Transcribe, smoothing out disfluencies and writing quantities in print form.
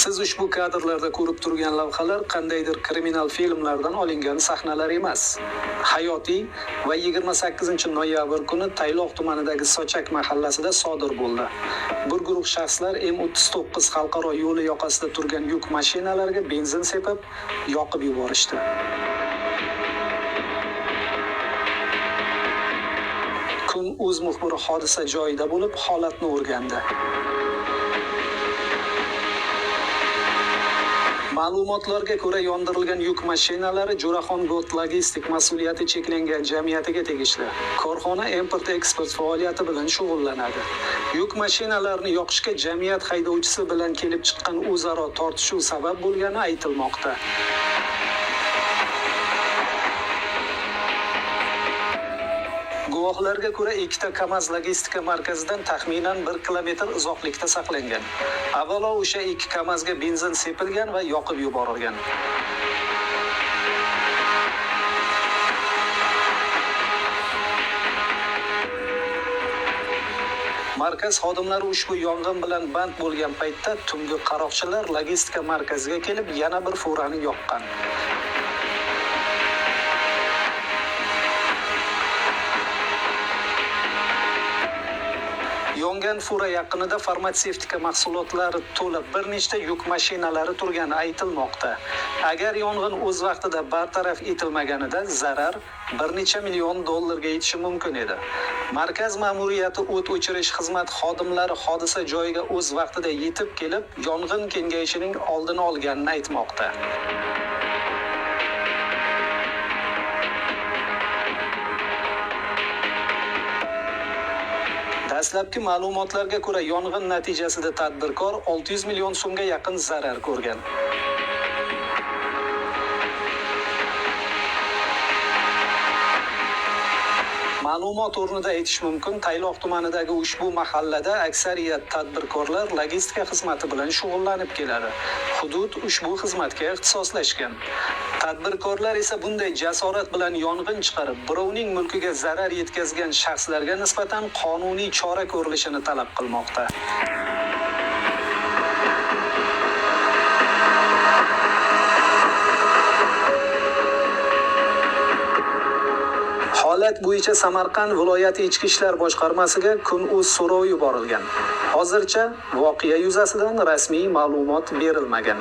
Siz ushbu kadrlarda ko'rib turgan lavhalar qandaydir kriminal filmlardan olingan sahnalar emas. Hayotiy va 28 noyabr kuni Tayloq tumanidagi Sochak mahallasida sodir bo'ldi. Bir guruh shaxslar M39 xalqaro yo'li yoqasida turgan yuk mashinalariga benzin sepib, yoqib yuborishdi. Kun o'z muxbiri hodisa joyida bo'lib, holatni o'rgandi. Ma'lumotlarga ko'ra, yondirilgan yuk mashinalari Jo'raxon Gold Logistik mas'uliyati cheklangan jamiyatiga tegishli. Korxona import-eksport faoliyati bilan shug'ullanadi. Yuk mashinalarini yoqishga jamiyat haydovchisi bilan kelib chiqqan o'zaro tortishuv sabab bo'lgani aytilmoqda. Guvohlarga ko'ra, ikkita KAMAZ logistika markazidan taxminan 1 kilometr uzoqlikda saqlangan. Avvalo o'sha ikki KAMAZga benzin sepilgan va yoqib yuborilgan. Markaz xodimlari ushbu yong'in bilan band bo'lgan paytda tungi qaroqchilar logistika markaziga kelib yana bir furani yoqqan. Yongan fura yaqinida farmatsevtika mahsulotlari to'la bir nechta yuk mashinalari turgani aytilmoqda. Agar yong'in o'z vaqtida bartaraf etilmaganida zarar bir necha million dollarga yetishi mumkin edi. Markaz ma'muriyati o't o'chirish xizmat xodimlari hodisa joyiga o'z vaqtida yetib kelib, yong'in kengayishining oldini olganini aytmoqda. Dastlabki ma'lumotlarga ko'ra, yong'in natijasida tadbirkor 600 million so'mga yaqin zarar ko'rgan. Ma'lumot o'rnida aytish mumkin, Tayloq tumanidagi ushbu mahallada aksariyat tadbirkorlar logistika xizmati bilan shug'ullanib keladi. Hudud ushbu xizmatga ixtisoslashgan. Tadbirkorlar esa bunday jasorat bilan yong'in chiqarib, birovning mulkiga zarar yetkazgan shaxslarga nisbatan qonuniy chora ko'rilishini talab qilmoqda. Holat bo'yicha Samarqand viloyati Ichki ishlar boshqarmasiga Kun.uz so'rovi yuborilgan. Hozircha voqea yuzasidan rasmiy ma'lumot berilmagan.